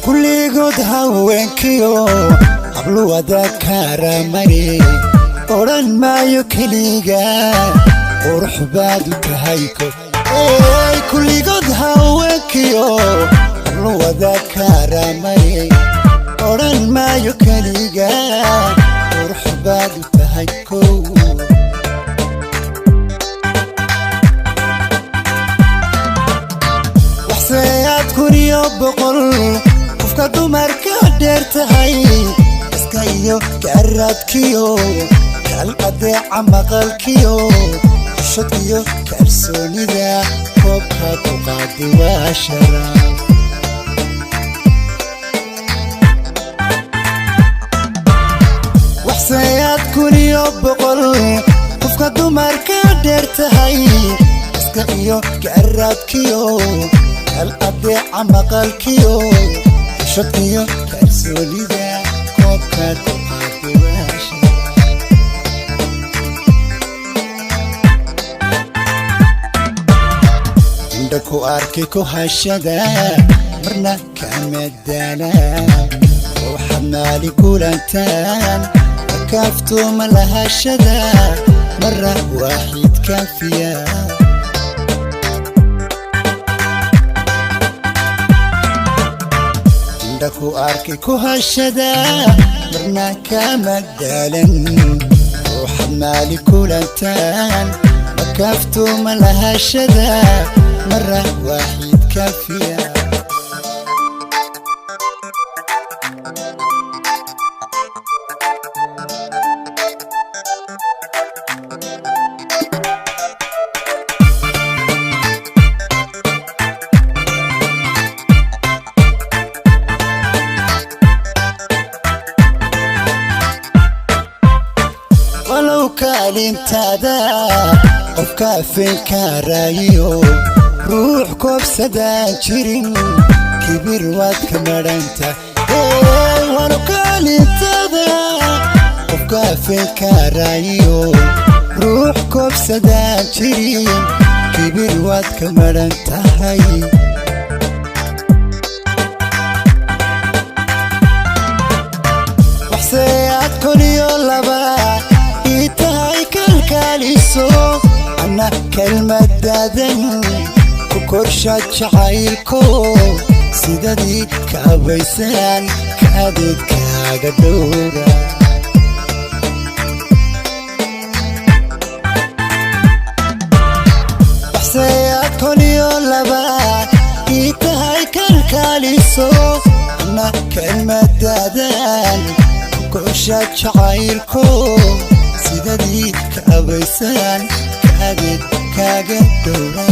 Kulligood haweenkiyo habluwada kaaramari, odhan maayo keliga qurux baad u tahay. Kulligood haweenkiyo habluwada kaaramari, odhan maayo keliga qurux baad u tahay kow. Waxseeyaad 1100 qofka dumarka dheer tahay, iska iyo garaadkiyo kal adeeca, maqalkiyo xishadkiyo kalsoonida koobka ku qaadi waa sharaab. Waxseeyaad 1100 qofka dumarka dheer tahay, iska iyo garaadkiyo kal adeeca, maqalkiyo xishadkiyo kalsoonida koobka ku qaadi waa sharaab. Indha ku arki ku hashada, marna kama daala. Ruuxad maali kulantaan makaaftuuma lahashada, mara waaxid kaafiya. Indha ku arki ku hashada, marna kama daalan. Ruuxad maali kulantaan makaaftuuma lahashada, mara waaxid kaafiya. Walow kaalintaada qof kaafin karaayiyo ruux koobsadaan jirin, kibir waad ka madhanta. Walow kaalintaada qof kaafin karaayiyo ruux koobsadaan jirin, kibir waad ka madhan tahay. Waxseeyaad 1002 ii tahay kalkaaliso, ana kelmadaadan ku korshaad jacaylko, sidadii kaabaysaan kaadeedkaaga dhowra. Waxseeyaad 1002 ii tahay kalkaaliso, ana kelmadaadan ku korshaad jacaylko, sidadii kaabaysaan kaadeed kaaga dhowra.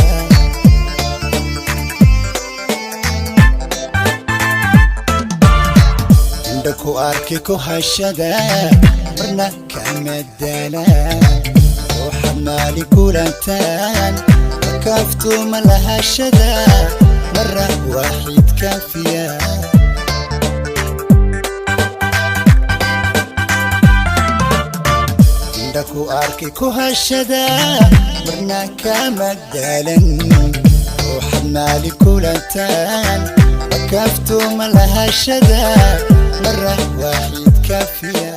Indha ku arki ku hashada, marna kama daala. Ruuxad maali kulantaan makaaftuuma lahashada, mara waaxid kaafiya. Indha ku arki ku hashada, marna kama daalan. Ruuxad maali kulantaan makaaftuuma lahashada, mara waaxid kaafiya.